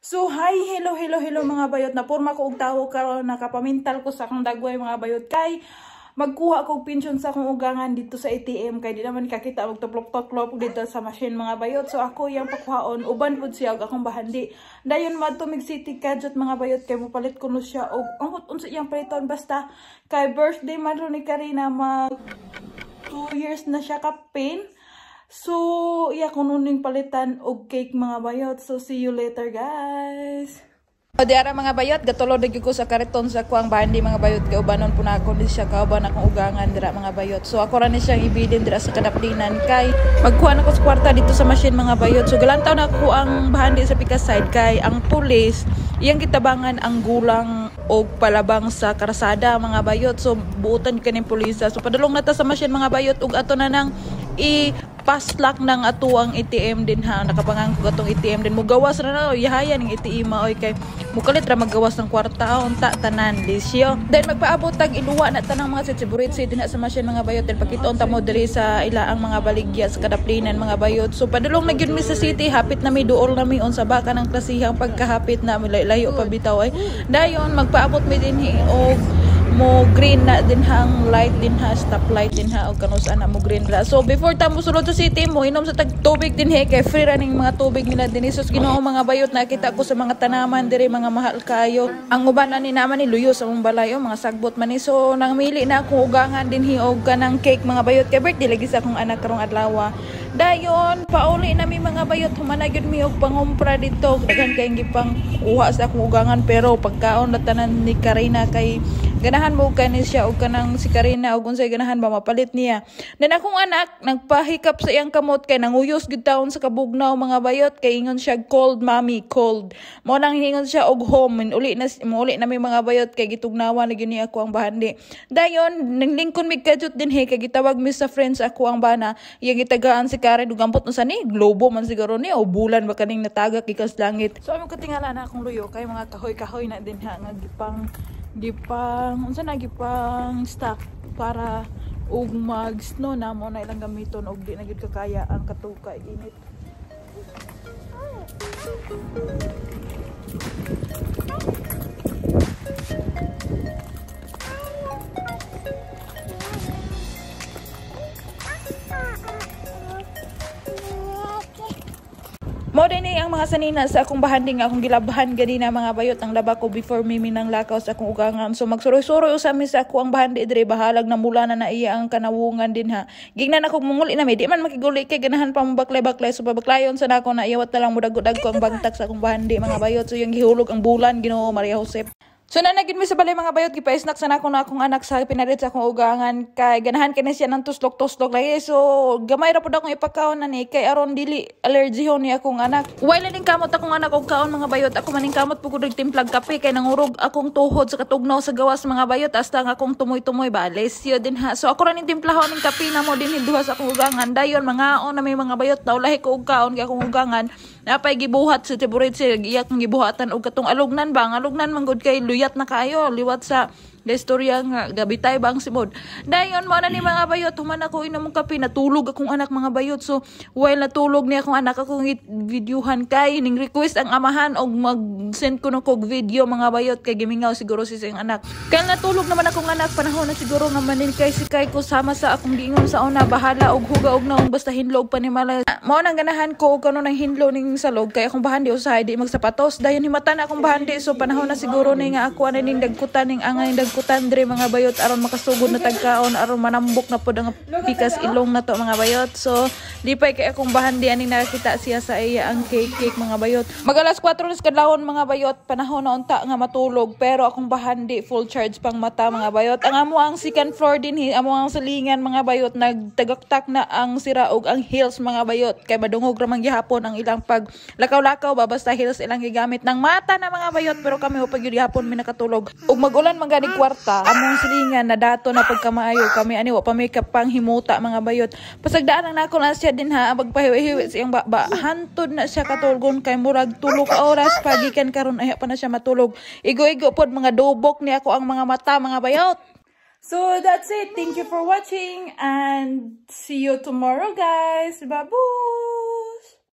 So, hi, hello, hello, hello, mga bayot. Napurma ko og tawo karon, nakapamintal ko sa akong dagway, mga bayot, kay magkuha ko og pensyon sa akong ugangan dito sa ATM kay di naman kakita og tuplok-tuklop dito sa machine, mga bayot. So ako yang pakuhaon, uban pud siya og akong bahandi. Dayon madto mig city kadyot, mga bayot, kay mopalit kuno siya og ang unsa iyang paliton, basta kay birthday man ron ni Karina, mag 2 years na siya kapin. So, iya kuno ning palitan og cake, mga bayot. So, see you later, guys. O di ara, mga bayot, gatulod na gyud ko sa kariton sa kuang bandi, mga bayot, kay ubanon po na ako ni siya kauban akong ugangan dira, mga bayot. So ako ra ni siyang ibilin dira sa kadaplinan kay magkuha na ko sa kwarta dito sa machine, mga bayot. So galantaw na ako ang bahandi sa pikas side kay ang pulis iyang gitabangan ang gulang og palabang sa karsada, mga bayot. So buotan kaning pulisa. So padulong na ta sa machine, mga bayot, ug ato na nang i paslak ng atuang ATM din ha. Nakapangangko atong ATM din, mugawas ra na yahayan ng ATM oy, kay mukalit ra maggawas ng kwarta unta tanan lisyo. Then magpaabot tag iluwa na tanang mga sitsiburitsi din sa machine, mga bayot. Then pakitoon ta mo diri sa ila ang mga baligya sa kadaplinan, mga bayot. So padulong na gyud mi sa city, hapit na mi, duol na mi. Unsa ba kanang klasihang pagkahapit na, layo pa bitaw ay. Dayon magpaabot mi dinhi og mo green na din hang light din ha, stop light din ha, og kanus ana mo green ra. So before ta mo sulod sa city, mo inom sa tag tubig din he, kay free ra ning mga tubig nila din. Sus, Ginoo, mga bayot, nakita ko sa mga tanaman diri, mga mahal kayo. Ang uban ani naman ni luyo sa mong balay, oh, mga sagbot man ni. So nangmili na ako ugangan din hi og kanang cake, mga bayot, kay birthday lagi sa akong anak karong adlaw. Dayon pauli na mi, mga bayot, humana gyud mi og pangumpra dito. Daghan kay gipang kuha sa akong ugangan, pero pagkaon na tanan ni Karina kay ganahan mo kani siya og kanang si Karina og unsay ganahan ba mapalit niya. Then akong anak nagpahikap sa iyang kamot kay nanguyos gud taon sa kabugnaw, mga bayot, kay ingon siya, "Cold, mommy, cold." Mo nang ingon siya og home uli na mo uli na mi, mga bayot, kay gitugnawan na gyud ni ako ang bahandi. Dayon nanglingkon mig kadyot din he kay gitawag mi sa friends ako ang bana, iyang gitagaan si Karen ug ambot unsa ni, globo man siguro ni o bulan ba kaning natagak gikas langit. So amo katingala na akong luyo kay mga kahoy-kahoy na din ha nga gipang unsa na, gipang stock para ug mag snow na mo na ilang gamiton og di na gyud kakaya ang katuka init. Mo din ni ang mga sanina sa akong bahandi nga akong gilabhan ganina, mga bayot, ang laba ko before mi minang lakaw sa akong ugangan. So magsuroy-suroy usa mi sa ako ang bahandi diri, bahalag na mula na na iya ang kanawungan din ha. Gignan ako munguli na mi, di man makiguli kay ganahan pa mo baklay-baklay. So pabaklayon sa nako na iyawat na lang mudago-dag ko ang bagtak sa akong bahandi, mga bayot. So yung gihulog ang bulan, Ginoo Maria Josep. So na mi sa balay, mga bayot, gipa-snack sa nako na akong anak sa pinalit sa akong ugangan kay ganahan kini siya ng tuslok-tuslok lagi. So gamay ra pud akong ipakaon na ni kay aron dili allergy ni akong anak. While ning kamot akong anak og kaon, mga bayot, ako maning kamot pud og timplag kape kay nangurog akong tuhod sa katugnaw sa gawas, mga bayot, hasta nga akong tumoy-tumoy ba lesyo din ha. So ako ra ning timplahon ning kape na mo din duha sa akong ugangan. Dayon mangaon na may mga bayot, naulahi ko og kaon kay akong ugangan napay gibuhat sa tiburit siya, iyak ang gibuhatan og katong alugnan ba, ang alugnan man gud kay luyat na kaayo liwat sa istorya nga gabitay ba ang simod. Dayon mo na ni, mga bayot, human ako inom og kape, natulog akong anak, mga bayot. So while natulog ni akong anak, akong videohan kay ning request ang amahan og mag-send ko og video, mga bayot, kay gimingaw siguro si siyang anak. Kay natulog naman akong anak, panahon na siguro nga manin kay sikay ko sama sa akong giingon sa una, bahala og huga og naong basta hinlo og panimala. Mao nang ganahan ko og kano nang hinlo ning salog kay akong bahandi usahay di magsapatos. Dayon himatan akong bahandi, so panahon na siguro ni nga ako ana ning dagkutan ning angay dagkutan diri, mga bayot, aron makasugod na tagkaon, aron manambok na pod ang pikas ilong na to, mga bayot. So lipay kay akong bahandi aning nakita siya sa iya ang cake cake, mga bayot. Mag alas 4 nis kadlawon, mga bayot, panahon na unta nga matulog, pero akong bahandi full charge pang mata, mga bayot. Ang amo ang second floor din, amo ang salingan, mga bayot, nagtagaktak na ang sira og ang heels, mga bayot, kay madungog ra man gihapon ang ilang pag lakaw-lakaw ba, basta heels ilang gigamit ng mata na, mga bayot, pero kami pag gihapon mi nakatulog. Ug magulan man gani kwarta, among silingan na dato na pagkamaayo kami ani wa pa may pang himuta, mga bayot. Pasagdaan ang nako na siya din ha, magpahiwi-hiwi sa iyang baba. Hantod na siya katulgon kay murag 3 ka oras pagikan karon ay pa na siya matulog. Igo-igo pod mga dubok ni ako ang mga mata, mga bayot. So that's it. Thank you for watching and see you tomorrow, guys. Babu!